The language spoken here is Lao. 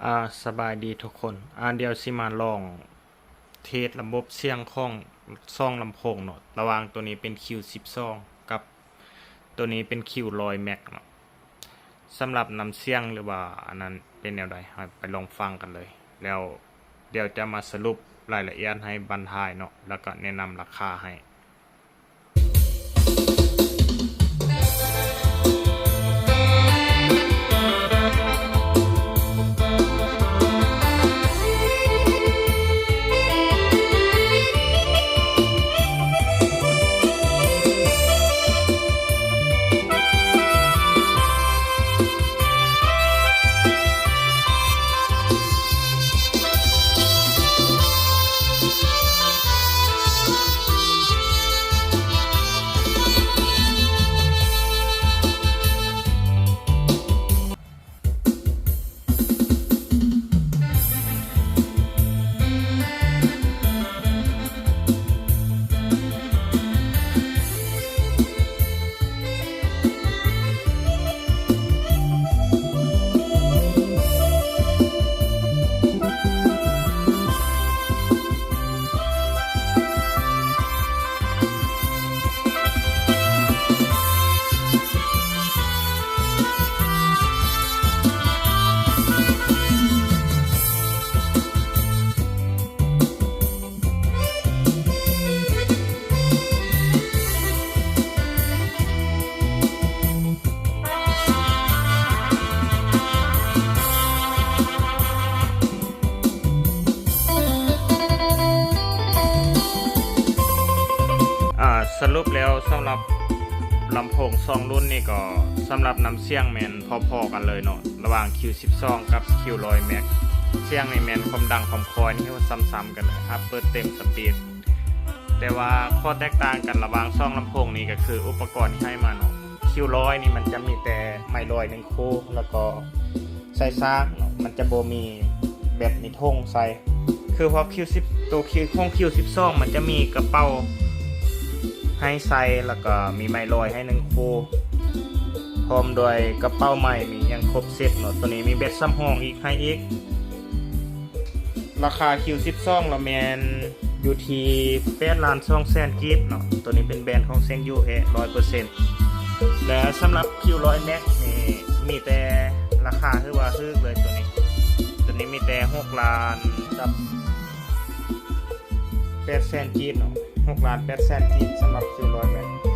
ອາ ສະບາຍດີທຸກຄົນ. ອາ ດຽວຊິມາລອງເທສລະບົບສຽງຂອງສອງລຳໂພງເນາະ, ລະຫວ່າງໂຕນີ້ເປັນຄິວສິບສອງກັບໂຕນີ້ເປັນຄິວຮ້ອຍແມັກເນາະ. ສຳລັບນ້ຳສຽງ ຫຼືວ່າອັນນັ້ນເປັນແນວໃດ, ເຮົາໄປລອງຟັງກັນເລີຍ. ແລ້ວດຽວຈະມາສະຫຼຸບລາຍລະອຽດໃຫ້ບັນທາຍເນາະ, ແລ້ວກໍແນະນຳລາຄາໃຫ້. ອາ ສະຫຼຸບແລ້ວ ສຳລັບລຳໂພງສອງລຸ້ນນີ້ກໍ ສຳລັບນ້ຳສຽງແມ່ນພໍໆກັນເລີຍເນາະ, ລະຫວ່າງຄິວສິບສອງກັບຄິວຮ້ອຍແມັກ. ສຽງນີ້ແມ່ນຄວາມດັງຄວາມຄ່ອຍນີ້ ສ່ຳໆກັນເລີຍ, ຮັບເປີດເຕັມສະປີດ. ແຕ່ວ່າຂໍ້ແຕກຕ່າງກັນລະຫວ່າງສອງລຳໂພງນີ້ກໍຄືອຸປະກອນທີ່ໃຫ້ມາເນາະ, ຄິວຮ້ອຍນີ້ມັນຈະມີແຕ່ໄມ້ລອຍໜຶ່ງຄູ່ ແລ້ວກໍ ໃສ່ສາກເນາະ, ມັນຈະບໍ່ມີແບບມີຖົງໃສ່. ຄືພວກຄິວສິບ ໂຕຄິວ ຂອງຄິວສິບສອງ ມັນຈະມີກະເປົາໃຫ້ໃສ່ ແລ້ວກໍມີໄມ້ລອຍໃຫ້ໜຶ່ງຄູ່ ພ້ອມດ້ວຍກະເປົາໄມ້ ມີຫຍັງຄົບເຊັດເນາະ. ໂຕນີ້ມີແບັດສຳຮອງອີກ ໃຫ້ອີກ. ລາຄາຄິວສິບສອງລະແມ່ນຢູ່ທີ່ແປດລ້ານສອງແສນກີບເນາະ. ໂຕນີ້ເປັນແບຣນຂອງເຊັງຢູແທ້ ຮ້ອຍເປີເຊັນ. ແລະ ສຳລັບຄິວຮ້ອຍແມັກນີ້ ມີແຕ່ລາຄາຖືວ່າຖືກເລີຍໂຕນີ້. ໂຕນີ້ມີແຕ່ຫົກລ້ານກັບແປດແສນກີບເນາະ, ຫົກລ້ານແປດແສນກີບ ສຳລັບຄິວຮ້ອຍແມັກ.